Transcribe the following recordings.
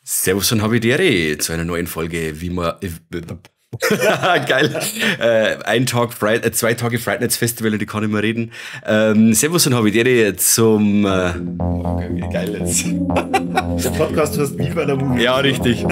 Servus und Habidere zu einer neuen Folge, wie man. Geil. Ein Tag Fright, 2 Tage Fright Nights Festival und ich kann nicht mehr reden. Servus und Habidere zum. Okay, wie geil jetzt. Der Podcast heißt Viva la Movie. Ja, richtig.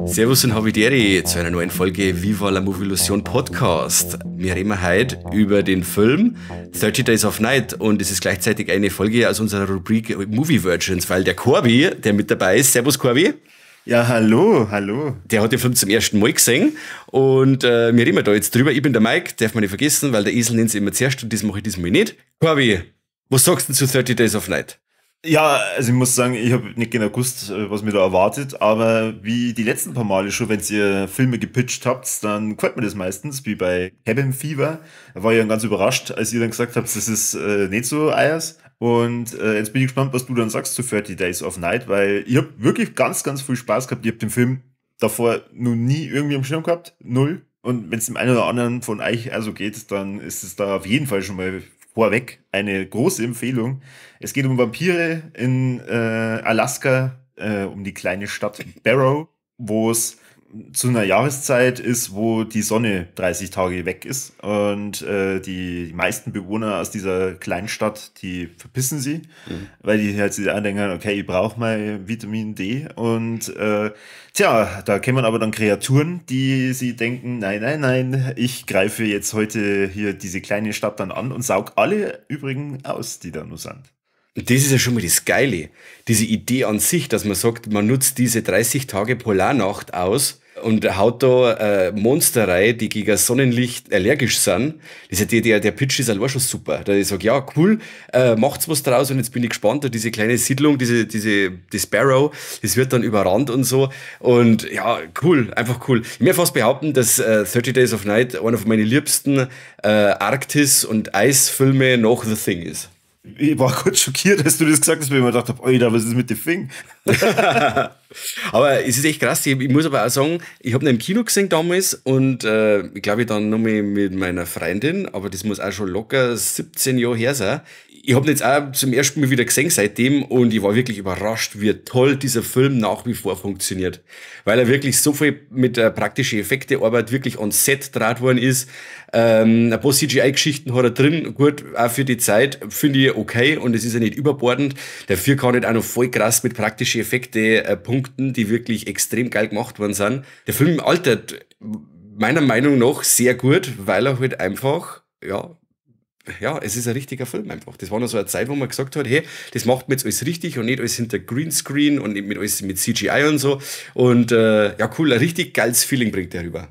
Servus und Habidere zu einer neuen Folge Viva la Movilusion Podcast. Wir reden heute über den Film 30 Days of Night und es ist gleichzeitig eine Folge aus unserer Rubrik Movie Virgins, weil der Corby, der mit dabei ist, Servus Corby. Ja, hallo, hallo. Der hat den Film zum ersten Mal gesehen und wir reden da jetzt drüber. Ich bin der Mike, darf man nicht vergessen, weil der Esel nennt es immer zuerst und das mache ich diesmal nicht. Corby, was sagst du denn zu 30 Days of Night? Ja, also ich muss sagen, ich habe nicht genau gewusst, was mir da erwartet, aber wie die letzten paar Male schon, wenn ihr Filme gepitcht habt, dann gefällt mir das meistens, wie bei Cabin Fever. Da war ich dann ganz überrascht, als ihr dann gesagt habt, das ist nicht so eiers. Und jetzt bin ich gespannt, was du dann sagst zu 30 Days of Night, weil ich habe wirklich ganz, ganz viel Spaß gehabt. Ich habe den Film davor noch nie irgendwie am Schirm gehabt, null. Und wenn es dem einen oder anderen von euch also geht, dann ist es da auf jeden Fall schon mal vorweg eine große Empfehlung. Es geht um Vampire in Alaska, um die kleine Stadt Barrow, wo es zu einer Jahreszeit ist, wo die Sonne 30 Tage weg ist und die meisten Bewohner aus dieser Kleinstadt, die verpissen sie, weil die halt sich andenken, okay, ich brauche mal Vitamin D und tja, da kommen aber dann Kreaturen, die sie denken, nein, nein, nein, ich greife jetzt heute hier diese kleine Stadt dann an und saug alle übrigen aus, die da nur sind. Und das ist ja schon mal das Geile, diese Idee an sich, dass man sagt, man nutzt diese 30 Tage Polarnacht aus und haut da Monster rein, die gegen Sonnenlicht allergisch sind. Das ist ja der Pitch ist allein schon super. Da ich sag, ja, cool, macht's was draus und jetzt bin ich gespannt, diese kleine Siedlung, das Barrow, das wird dann überrannt und so. Und ja, cool, einfach cool. Ich möchte fast behaupten, dass 30 Days of Night einer von meinen liebsten Arktis- und Eisfilme nach The Thing ist. Ich war kurz schockiert, als du das gesagt hast, weil ich mir gedacht habe, Alter, was ist mit dem Thing? Aber es ist echt krass. Ich muss aber auch sagen, ich habe ihn im Kino gesehen damals und ich glaube, ich dann nochmal mit meiner Freundin, aber das muss auch schon locker 17 Jahre her sein. Ich habe ihn jetzt auch zum ersten Mal wieder gesehen seitdem und ich war wirklich überrascht, wie toll dieser Film nach wie vor funktioniert. Weil er wirklich so viel mit praktischen Effekte arbeitet, wirklich on Set draht worden ist. Ein paar CGI-Geschichten hat er drin, gut, auch für die Zeit finde ich okay und es ist ja nicht überbordend. Dafür kann ich auch noch voll krass mit praktischen Effekte punkten, die wirklich extrem geil gemacht worden sind. Der Film altert meiner Meinung nach sehr gut, weil er halt einfach, ja, es ist ein richtiger Film einfach. Das war noch so eine Zeit, wo man gesagt hat, hey, das macht man jetzt alles richtig und nicht alles hinter Greenscreen und nicht mit alles mit CGI und so. Und ja, cool, ein richtig geiles Feeling bringt der rüber.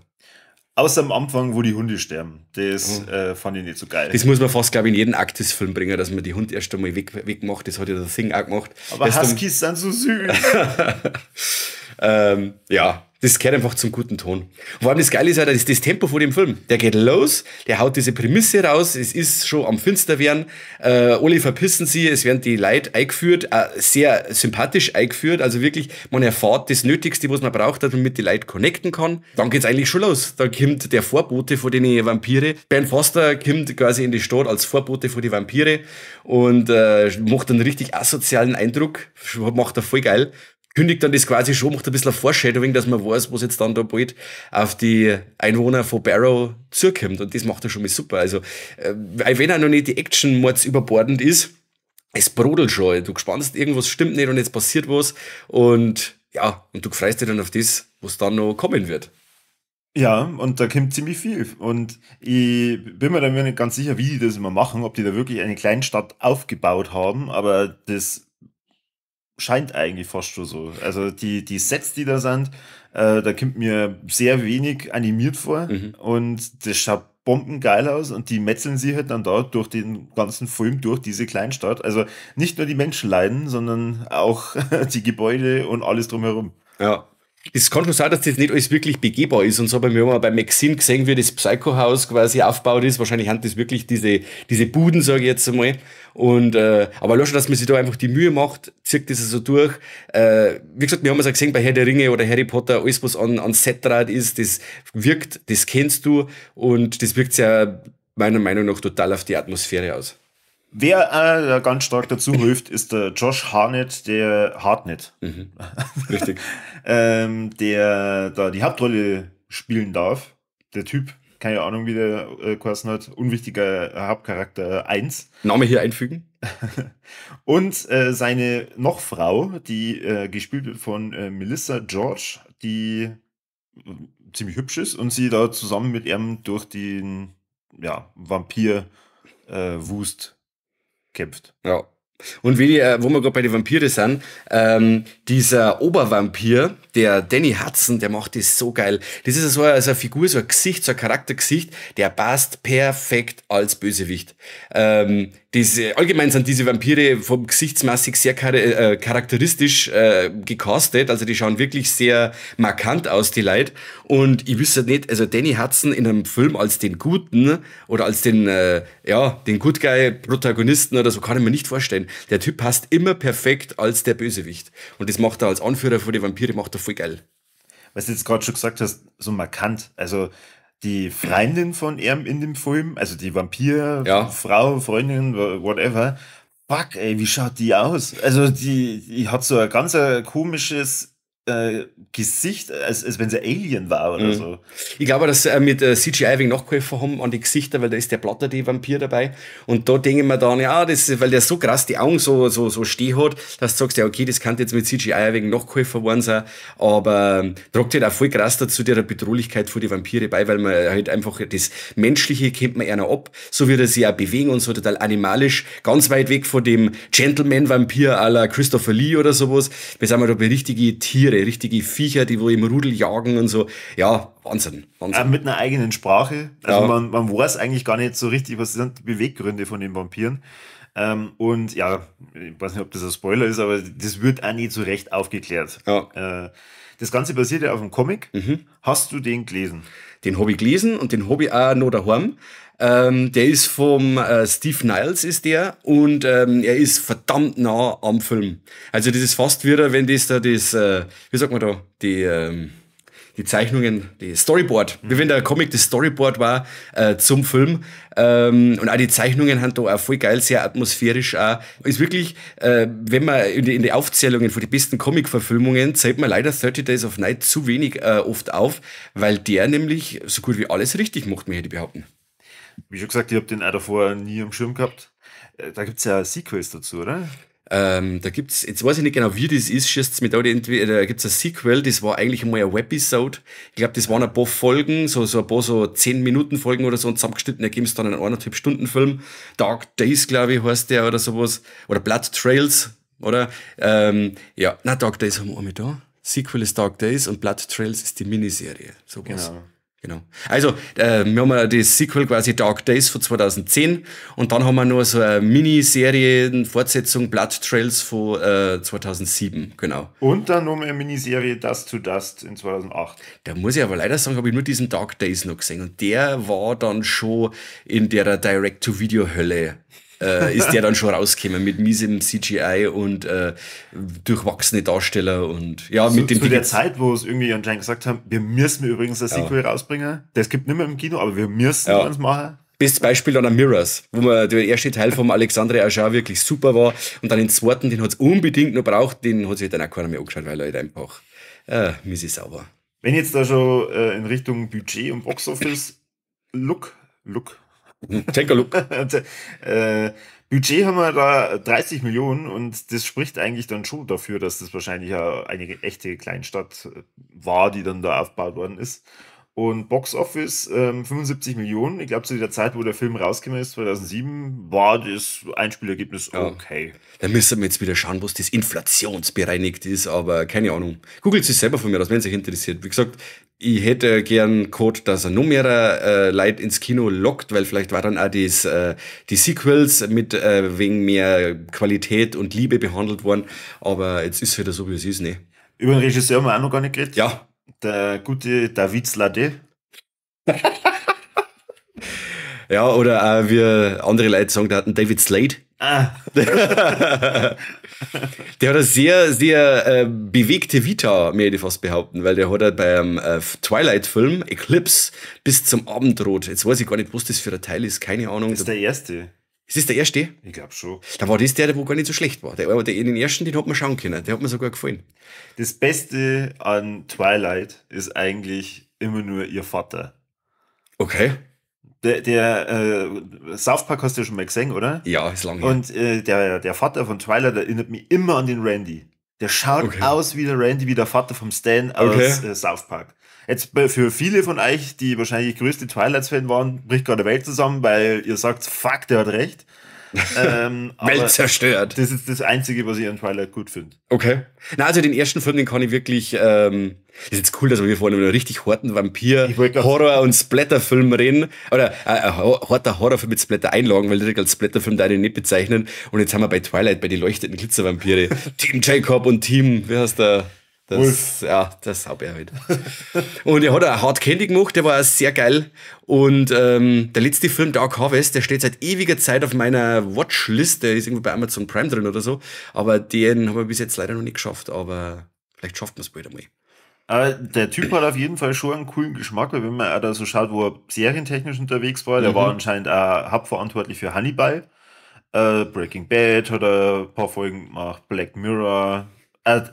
Außer am Anfang, wo die Hunde sterben. Das fand ich nicht so geil. Das muss man fast, glaube ich, in jeden Arktis-Film bringen, dass man die Hunde erst einmal wegmacht. Das hat ja The Thing auch gemacht. Aber Huskies sind so süß. Ja, das gehört einfach zum guten Ton. Vor allem das Geile ist halt, das, das Tempo vor dem Film. Der geht los, der haut diese Prämisse raus, es ist schon am Finsterwerden, alle verpissen sie, es werden die Leute eingeführt, sehr sympathisch eingeführt, also wirklich, man erfahrt das Nötigste, was man braucht, dass man mit den Leuten connecten kann. Dann geht's eigentlich schon los. Da kommt der Vorbote von den Vampire. Ben Foster kommt quasi in die Stadt als Vorbote von den Vampire und macht einen richtig asozialen Eindruck, macht er voll geil. Kündigt dann das quasi schon, macht ein bisschen ein Foreshadowing, dass man weiß, was jetzt dann da bald auf die Einwohner von Barrow zukommt. Und das macht er schon mal super. Also, wenn auch noch nicht die Action mords überbordend ist, es brodelt schon. Du gespannst, irgendwas stimmt nicht und jetzt passiert was. Und ja, und du freust dich dann auf das, was dann noch kommen wird. Ja, und da kommt ziemlich viel. Und ich bin mir dann nicht ganz sicher, wie die das immer machen, ob die da wirklich eine Kleinstadt aufgebaut haben, aber das scheint eigentlich fast schon so. Also die Sets, die da sind, da kommt mir sehr wenig animiert vor und das schaut bombengeil aus und die metzeln sich halt dann da durch den ganzen Film, durch diese Kleinstadt. Also nicht nur die Menschen leiden, sondern auch die Gebäude und alles drumherum. Ja. Das kann schon sein, dass das nicht alles wirklich begehbar ist und so, aber wir haben auch bei MaXXXine gesehen, wie das Psycho-Haus quasi aufgebaut ist. Wahrscheinlich haben das wirklich diese Buden, sage ich jetzt einmal. Und, aber allein schon, dass man sich da einfach die Mühe macht, zieht das so durch. Wie gesagt, wir haben es auch gesehen bei Herr der Ringe oder Harry Potter, alles, was an Set draht ist, das wirkt, das kennst du und das wirkt ja meiner Meinung nach total auf die Atmosphäre aus. Wer ganz stark dazu hilft, ist der Josh Hartnett, der Hartnett. Richtig. Der da die Hauptrolle spielen darf. Der Typ, keine Ahnung, wie der geheißen hat, unwichtiger Hauptcharakter 1. Name hier einfügen. Und seine Nochfrau, die gespielt wird von Melissa George, die ziemlich hübsch ist und sie da zusammen mit ihm durch den, ja, Vampir- Wust kämpft. Ja. Und wo wir gerade bei den Vampire sind, dieser Obervampir, der Danny Hudson, der macht das so geil. Das ist so eine Figur, so ein Gesicht, so ein Charaktergesicht, der passt perfekt als Bösewicht. Allgemein sind diese Vampire vom gesichtsmäßig sehr charakteristisch gecastet, also die schauen wirklich sehr markant aus, die Leute. Und ich wüsste nicht, also Danny Hudson in einem Film als den Guten oder als den ja, den Good Guy Protagonisten oder so, kann ich mir nicht vorstellen. Der Typ passt immer perfekt als der Bösewicht. Und das macht er als Anführer von den Vampire, macht er voll geil. Was du jetzt gerade schon gesagt hast, so markant. Also die Freundin von ihm in dem Film, also die Vampir, Frau, Freundin, whatever. Fuck, ey, wie schaut die aus? Also die hat so ein ganz komisches Gesicht, als wenn sie Alien war oder so. Ich glaube, dass sie mit CGI ein wenig nachgeholfen haben an die Gesichter, weil da ist der platterte Vampir dabei. Und da denke ich mir dann, ja, das, weil der so krass die Augen so stehen hat, dass du sagst, ja, okay, das kann jetzt mit CGI ein wenig nachgeholfen worden sein, aber tragt halt auch voll krass dazu der Bedrohlichkeit von den Vampire bei, weil man halt einfach das Menschliche kennt man einer ab, so wie er sich auch bewegen und so total animalisch, ganz weit weg von dem Gentleman-Vampir à la Christopher Lee oder sowas. Wir sind da bei richtige Tiere, richtige Viecher, die wo im Rudel jagen und so. Ja, Wahnsinn, Wahnsinn. Auch mit einer eigenen Sprache. Also man weiß eigentlich gar nicht so richtig, was sind die Beweggründe von den Vampiren. Und ja, ich weiß nicht, ob das ein Spoiler ist, aber das wird auch nicht so recht aufgeklärt. Das Ganze basiert ja auf einem Comic. Hast du den gelesen? Den hab ich gelesen und den hab ich auch noch daheim. Der ist vom Steve Niles ist der und er ist verdammt nah am Film. Also das ist fast wieder, wenn das da das, wie sagt man da, die Zeichnungen, die Storyboard, wie wenn der Comic das Storyboard war zum Film. Und auch die Zeichnungen sind da auch voll geil, sehr atmosphärisch auch. Ist wirklich, wenn man in die Aufzählungen von den besten Comic-Verfilmungen, zählt man leider 30 Days of Night zu wenig oft auf, weil der nämlich so gut wie alles richtig macht, möchte ich behaupten. Wie schon gesagt, ich hab den auch davor nie am Schirm gehabt. Da gibt's ja Sequels dazu, oder? Da gibt's, jetzt weiß ich nicht genau, wie das ist, schießt's mir da irgendwie, da gibt's ein Sequel, das war eigentlich einmal eine Webisode. Ich glaub, das waren ein paar Folgen, so ein paar so 10-Minuten-Folgen oder so und zusammengeschnitten, da gibt's dann einen eineinhalb Stunden Film. Dark Days, glaub ich, heißt der oder sowas. Oder Blood Trails, oder? Ja, na, Dark Days haben wir einmal da. Sequel ist Dark Days und Blood Trails ist die Miniserie. So was. Genau. Also, wir haben ja das Sequel quasi Dark Days von 2010 und dann haben wir noch so eine Miniserie, eine Fortsetzung Blood Trails von 2007, genau. Und dann noch eine Miniserie Dust to Dust in 2008. Da muss ich aber leider sagen, habe ich nur diesen Dark Days noch gesehen und der war dann schon in der Direct-to-Video-Hölle. Ist der dann schon rausgekommen mit miesem CGI und durchwachsene Darsteller und ja, mit dem Zu der Digi- Zeit, wo es irgendwie anscheinend gesagt haben, wir müssen übrigens das Sequel rausbringen. Das gibt nicht mehr im Kino, aber wir müssen eins machen. Bestes Beispiel dann an Mirrors, wo man der erste Teil vom Alexandre Aja wirklich super war und dann den zweiten, den hat's unbedingt noch braucht, den hat sich dann auch keiner mehr angeschaut, weil er halt einfach misse sauber. Wenn jetzt da schon in Richtung Budget und Box Office look, look. Take a look. Und Budget haben wir da 30 Millionen und das spricht eigentlich dann schon dafür, dass das wahrscheinlich auch eine echte Kleinstadt war, die dann da aufgebaut worden ist. Und Box Office 75 Millionen. Ich glaub, zu der Zeit, wo der Film rausgekommen ist, 2007, war das Einspielergebnis okay. Da müssen wir jetzt wieder schauen, was das inflationsbereinigt ist, aber keine Ahnung. Googelt es selber von mir aus, wenn es euch interessiert. Wie gesagt, ich hätte gern gehabt, dass er noch mehr Leute ins Kino lockt, weil vielleicht war dann auch die Sequels mit wegen mehr Qualität und Liebe behandelt worden. Aber jetzt ist es wieder so, wie es ist, ne? Über den Regisseur haben wir auch noch gar nicht geredet. Ja. Der gute David Slade. Ja, oder auch wie andere Leute sagen, der hat einen David Slade. Ah. Der hat eine sehr, sehr bewegte Vita, möchte ich fast behaupten, weil der hat halt beim Twilight-Film Eclipse bis zum Abendrot, jetzt weiß ich gar nicht, was das für ein Teil ist, keine Ahnung. Das ist der erste. Ist das der erste? Ich glaub schon. Da war das der, der gar nicht so schlecht war. Den ersten, den hat man schauen können, der hat mir sogar gefallen. Das Beste an Twilight ist eigentlich immer nur ihr Vater. Okay. Der South Park hast du ja schon mal gesehen, oder? Ja, ist lange her. Und der Vater von Twilight erinnert mich immer an den Randy. Der schaut aus wie der Randy, wie der Vater vom Stan aus South Park. Jetzt für viele von euch, die wahrscheinlich größte Twilight-Fan waren, bricht gerade die Welt zusammen, weil ihr sagt, fuck, der hat recht. Welt zerstört. Das ist das Einzige, was ich an Twilight gut finde. Okay. Na, also den ersten Film, den kann ich wirklich, das ist jetzt cool, dass wir vorhin über einen richtig harten Vampir, Horror- und Splatter-Film reden. Oder harter Horrorfilm mit Splatter-Einlagen, weil direkt als Splatter-Film da den nicht bezeichnen. Und jetzt haben wir bei Twilight, bei den leuchtenden Glitzervampire, Team Jacob und Team, wie heißt der? Das, Wolf. Ja, das hab ich halt. Und er hat auch Hard Candy gemacht, der war auch sehr geil. Und der letzte Film, Dark Harvest, der steht seit ewiger Zeit auf meiner Watchlist. Der ist irgendwo bei Amazon Prime drin oder so. Aber den haben wir bis jetzt leider noch nicht geschafft. Aber vielleicht schafft man es bald einmal. Aber der Typ hat auf jeden Fall schon einen coolen Geschmack, weil wenn man auch da so schaut, wo er serientechnisch unterwegs war, der war anscheinend auch hauptverantwortlich für Hannibal. Breaking Bad hat er ein paar Folgen gemacht, Black Mirror.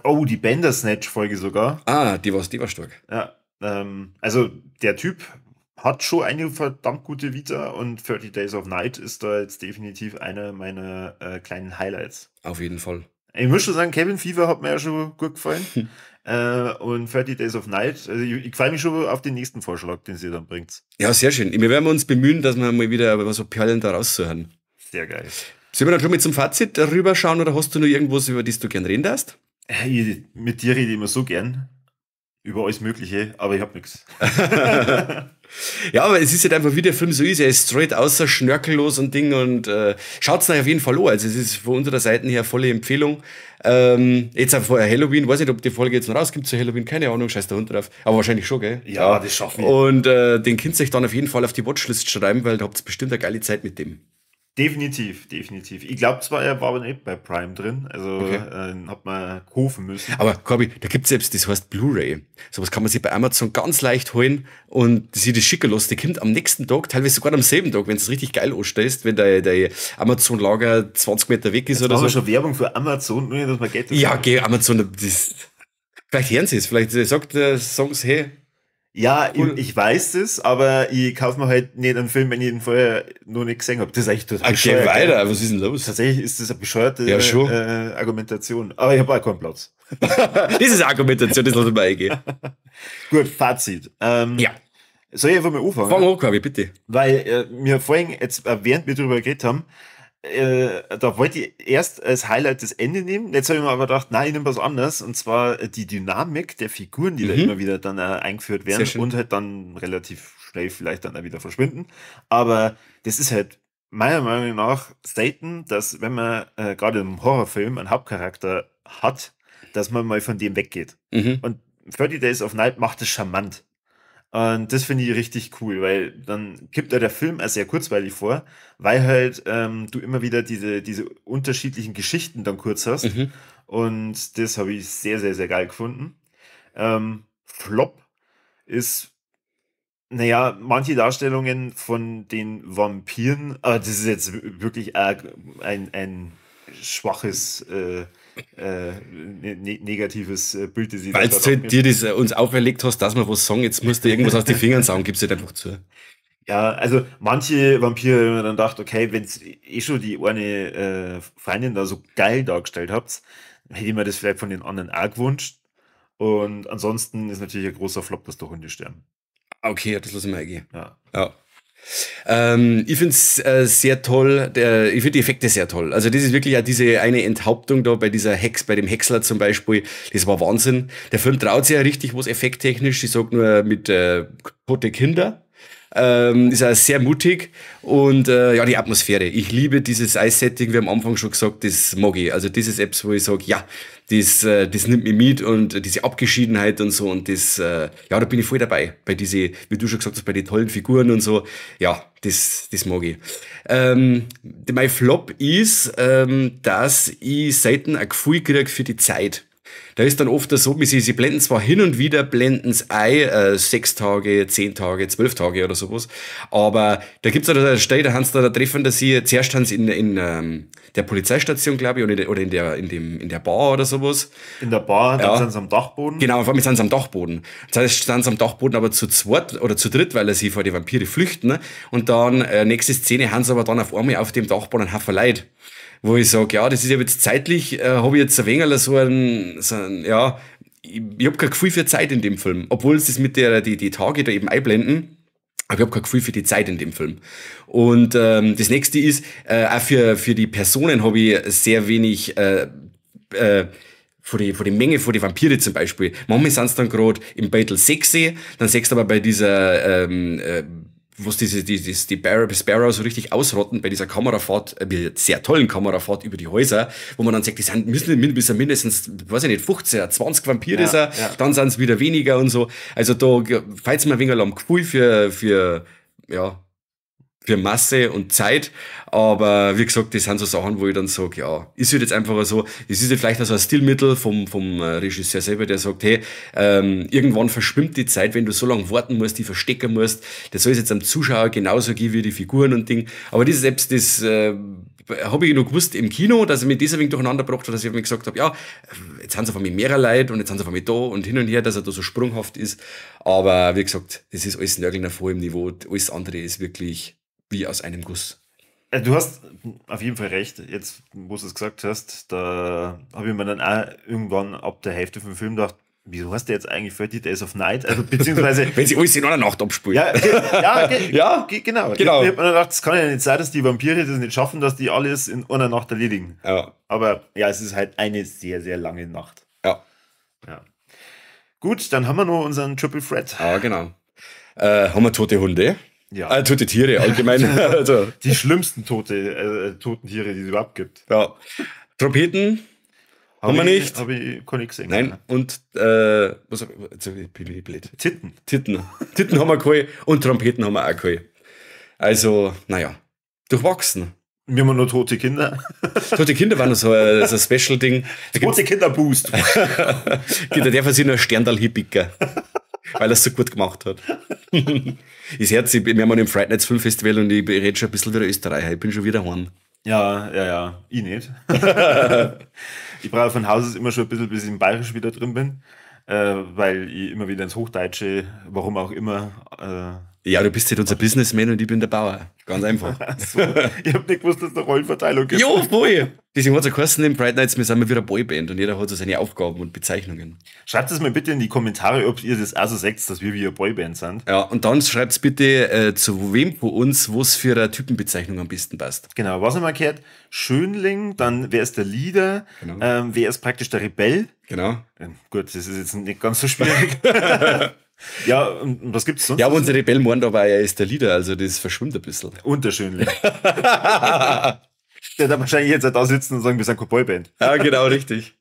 Oh, die Bandersnatch-Folge sogar. Ah, die war stark. Ja, also der Typ hat schon eine verdammt gute Vita und 30 Days of Night ist da jetzt definitiv einer meiner kleinen Highlights. Auf jeden Fall. Ich muss schon sagen, Cabin Fever hat mir ja schon gut gefallen. Und 30 Days of Night, also ich freue mich schon auf den nächsten Vorschlag, den sie dann bringt. Ja, sehr schön. Wir werden uns bemühen, dass wir mal wieder so Perlen da raussuchen. Sehr geil. Sollen wir dann schon mit zum Fazit rüberschauen oder hast du noch irgendwas, über das du gern reden darfst? Hey, mit dir rede ich immer so gern über alles Mögliche, aber ich hab nix. Ja, aber es ist halt einfach, wie der Film so ist. Er ist straight außer schnörkellos und Ding und schaut's euch auf jeden Fall an. Also es ist von unserer Seite her volle Empfehlung. Jetzt auch vorher Halloween, weiß nicht, ob die Folge jetzt noch rausgibt zu Halloween, keine Ahnung, scheiß der Hund drauf. Aber wahrscheinlich schon, gell? Ja, das schaffen wir. Und den könnt ihr euch dann auf jeden Fall auf die Watchlist schreiben, weil da habt ihr bestimmt eine geile Zeit mit dem. Definitiv, definitiv. Ich glaube zwar, er war aber nicht bei Prime drin, also hat man kaufen müssen. Aber Corby, da gibt's selbst, das heißt Blu-ray. Sowas kann man sich bei Amazon ganz leicht holen und sich das schicken lassen. Die kommt am nächsten Tag, teilweise sogar am selben Tag, wenn du es richtig geil anstellst, wenn dein Amazon-Lager 20 Meter weg ist jetzt oder so. Machen wir schon Werbung für Amazon, nur dass man Geld Ja, geh, Amazon, das, vielleicht hören sie es, vielleicht sagt Songs, hey. Ja, cool. ich weiß das, aber ich kaufe mir halt nicht einen Film, wenn ich ihn vorher noch nicht gesehen habe. Das ist eigentlich total Okay, weiter, was ist denn los? Tatsächlich ist das eine bescheuerte Argumentation. Aber ich habe auch keinen Platz. Das ist Argumentation, das lassen wir eingehen. Gut, Fazit. Ja. Soll ich einfach mal anfangen? Fang an, Corby, bitte. Weil wir vorhin, jetzt, während wir darüber geredet haben, da wollte ich erst als Highlight das Ende nehmen. Jetzt habe ich mir aber gedacht, nein, ich nehme was anderes. Und zwar die Dynamik der Figuren, die da immer wieder dann eingeführt werden und halt dann relativ schnell vielleicht dann auch wieder verschwinden. Aber das ist halt meiner Meinung nach selten, dass wenn man gerade im Horrorfilm einen Hauptcharakter hat, dass man mal von dem weggeht. Und 30 Days of Night macht es charmant. Und das finde ich richtig cool, weil dann kippt ja der Film auch sehr kurzweilig vor, weil halt du immer wieder diese unterschiedlichen Geschichten dann kurz hast. Und das habe ich sehr, sehr, sehr geil gefunden. Flop ist, naja, manche Darstellungen von den Vampiren, aber das ist jetzt wirklich ein schwaches negatives Bild, das ich Weil du halt dir das uns auferlegt hast, dass wir was sagen, jetzt musst du irgendwas aus den Fingern saugen, gibst halt einfach zu. Ja, also manche Vampire, wenn man dann dachte, okay, wenn's eh schon die eine Freundin da so geil dargestellt habt, hätte ich mir das vielleicht von den anderen auch gewünscht. Und ansonsten ist natürlich ein großer Flop, dass da Hunde sterben. Okay, das lassen wir eingehen. Ja. Ja. Ich find's sehr toll, ich find die Effekte sehr toll. Also das ist wirklich auch diese eine Enthauptung da bei dieser Hex, bei dem Häcksler zum Beispiel, das war Wahnsinn. Der Film traut sich ja richtig was effekttechnisch, ich sag nur mit tote Kinder. Ist auch sehr mutig und ja, die Atmosphäre. Ich liebe dieses Eissetting, wie am Anfang schon gesagt, das mag ich. Also das ist etwas, wo ich sage, ja, das nimmt mich mit und diese Abgeschiedenheit und so und das, ja, da bin ich voll dabei. Bei diese, wie du schon gesagt hast, bei den tollen Figuren und so, ja, das mag ich. Mein Flop ist, dass ich selten ein Gefühl kriege für die Zeit. Da ist dann oft so, sie blenden zwar hin und wieder, blenden's ein, 6 Tage, 10 Tage, 12 Tage oder sowas, aber da gibt's da eine Stelle, da haben sie da treffen, dass sie, zuerst haben sie in der Polizeistation, glaube ich, oder in der Bar oder sowas. In der Bar, dann ja. Sind sie am Dachboden. Genau, vor allem sind sie am Dachboden. Das heißt, sind sie am Dachboden aber zu zweit oder zu dritt, weil sie vor die Vampire flüchten, ne? Und dann, nächste Szene, haben sie aber dann auf einmal auf dem Dachboden einen Haufen Leute. Wo ich sage, ja, das ist ja jetzt zeitlich, habe ich jetzt ein wenig so ein, ja, ich habe kein Gefühl für Zeit in dem Film. Obwohl es das mit der, die Tage da eben einblenden, aber ich habe kein Gefühl für die Zeit in dem Film. Und das nächste ist, auch für die Personen habe ich sehr wenig vor die Menge, vor die Vampire zum Beispiel. Manchmal sind es dann gerade im Battle 6, dann sechst du aber bei dieser was die Sparrow so richtig ausrotten bei dieser Kamerafahrt, sehr tollen Kamerafahrt über die Häuser, wo man dann sagt, die sind mindestens, weiß ich nicht, 15, 20 Vampire, ja, ja. Dann sind es wieder weniger und so. Also da fällt es mir ein wenig am Gefühl für Masse und Zeit, aber wie gesagt, das sind so Sachen, wo ich dann sage, ja, ist halt jetzt einfach so, das ist ja vielleicht auch so ein Stilmittel vom Regisseur selber, der sagt, hey, irgendwann verschwimmt die Zeit, wenn du so lange warten musst, die verstecken musst, das soll es jetzt am Zuschauer genauso gehen wie die Figuren und Ding, aber das ist selbst das, habe ich noch gewusst im Kino, dass ich mich das ein wenig durcheinander gebracht habe, dass ich mir gesagt habe, ja, jetzt sind sie auf einmal mehrere Leute und jetzt sind sie auf einmal da und hin und her, dass er da so sprunghaft ist, aber wie gesagt, das ist alles Nörgeln auf hohem Niveau, alles andere ist wirklich wie aus einem Guss. Du hast auf jeden Fall recht, jetzt wo du es gesagt hast, da habe ich mir dann auch irgendwann ab der Hälfte vom Film gedacht, wieso hast du jetzt eigentlich 30 Days of Night? Also, beziehungsweise... Wenn sie alles in einer Nacht abspielen. Ja, ja, genau. Ich habe mir gedacht, es kann ja nicht sein, dass die Vampire das nicht schaffen, dass die alles in einer Nacht erledigen. Ja. Aber ja, es ist halt eine sehr, sehr lange Nacht. Ja. Ja. Gut, dann haben wir noch unseren Triple Threat. Ja, genau. Haben wir tote Hunde? Ja. Tote Tiere allgemein. Also. Die schlimmsten toten Tiere, die es überhaupt gibt. Ja. Trompeten haben wir nicht. Habe ich gar nicht gesehen. Nein. Und was hab ich, jetzt bin ich blöd. Titten. Titten haben wir keine und Trompeten haben wir auch keine. Also, naja, durchwachsen. Wir haben nur tote Kinder. Tote Kinder waren so ein Special-Ding. Tote Kinder-Boost. Da darf er sich nur ein Sterndal hinpicken, weil er es so gut gemacht hat. Ist herzig, wir haben im Fright Nights Film Festival und ich rede schon ein bisschen wieder Österreicher. Ich bin schon wieder heim. Ja, ich nicht. Ich brauche von Haus aus immer schon ein bisschen, bis ich im Bayerisch wieder drin bin, weil ich immer wieder ins Hochdeutsche, warum auch immer. Ja, du bist halt unser Businessman und ich bin der Bauer. Ganz einfach. So, ich hab nicht gewusst, dass es eine Rollenverteilung gibt. Jo, voll! Deswegen hat es ja geheißen, im Fright Nights, wir sind mal wieder Boyband und jeder hat so seine Aufgaben und Bezeichnungen. Schreibt es mal bitte in die Kommentare, ob ihr das auch so seht, dass wir wie eine Boyband sind. Ja, und dann schreibt bitte, zu wem von uns, was für eine Typenbezeichnung am besten passt. Genau, was haben wir gehört? Schönling, dann wer ist der Leader, genau. Wer ist praktisch der Rebell? Genau. Gut, das ist jetzt nicht ganz so schwierig. Ja, und was gibt's sonst? Ja, aber unser Rebell meint aber, er ist der Leader, also das verschwimmt ein bisschen. Und der Schönling. Der da wahrscheinlich jetzt da sitzen und sagen, wir sind keine Boyband. Ja, genau, richtig.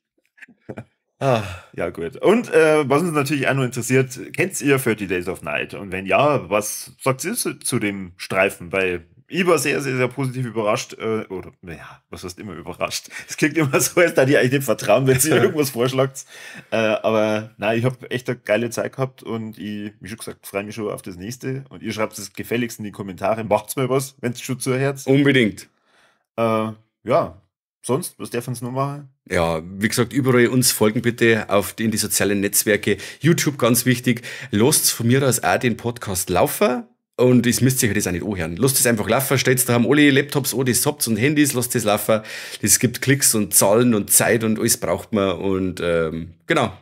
Ah. Ja, gut. Und was uns natürlich auch noch interessiert, kennt ihr 30 Days of Night? Und wenn ja, was sagt ihr zu dem Streifen? Weil ich war sehr, sehr, sehr positiv überrascht. Oder, naja, was heißt immer überrascht? Es klingt immer so, als da die eigentlich nicht vertrauen, wenn sie irgendwas vorschlagt. Aber nein, ich habe echt eine geile Zeit gehabt und ich, wie schon gesagt, freue mich schon auf das nächste. Und ihr schreibt es gefälligst in die Kommentare. Macht's mal was, wenn es schon zuhört. Unbedingt. Ja, sonst, was darf uns noch machen? Ja, wie gesagt, überall uns folgen bitte in die sozialen Netzwerke. YouTube, ganz wichtig. Lasst von mir aus auch den Podcast laufen. Und das müsst ihr euch das auch nicht anhören. Lasst es einfach laufen, stellt da haben alle Laptops an, die habt und Handys, lasst es laufen. Das gibt Klicks und Zahlen und Zeit und alles braucht man. Und genau,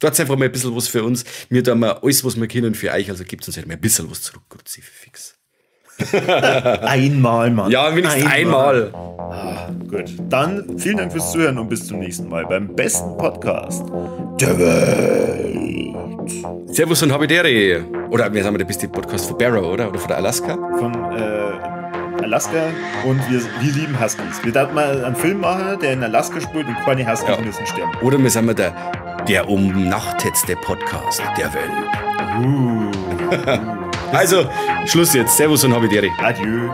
tut einfach mal ein bisschen was für uns. Wir tun mal alles, was wir können für euch. Also gebt uns halt mal ein bisschen was zurück, Kruzifix. Einmal, Mann. Ja, wenigstens einmal. Ah, gut. Dann vielen Dank fürs Zuhören und bis zum nächsten Mal beim besten Podcast der Welt. Servus und Habidere. Oder wir sind der beste Podcast von Barrow, oder? Oder von der Alaska? Von Alaska und wir lieben Huskies. Wir sollten mal einen Film machen, der in Alaska spielt und keine Huskies müssen sterben. Oder wir sind wir der umnachtetste Podcast der Welt. Also, Schluss jetzt. Servus und Habidere. Adieu.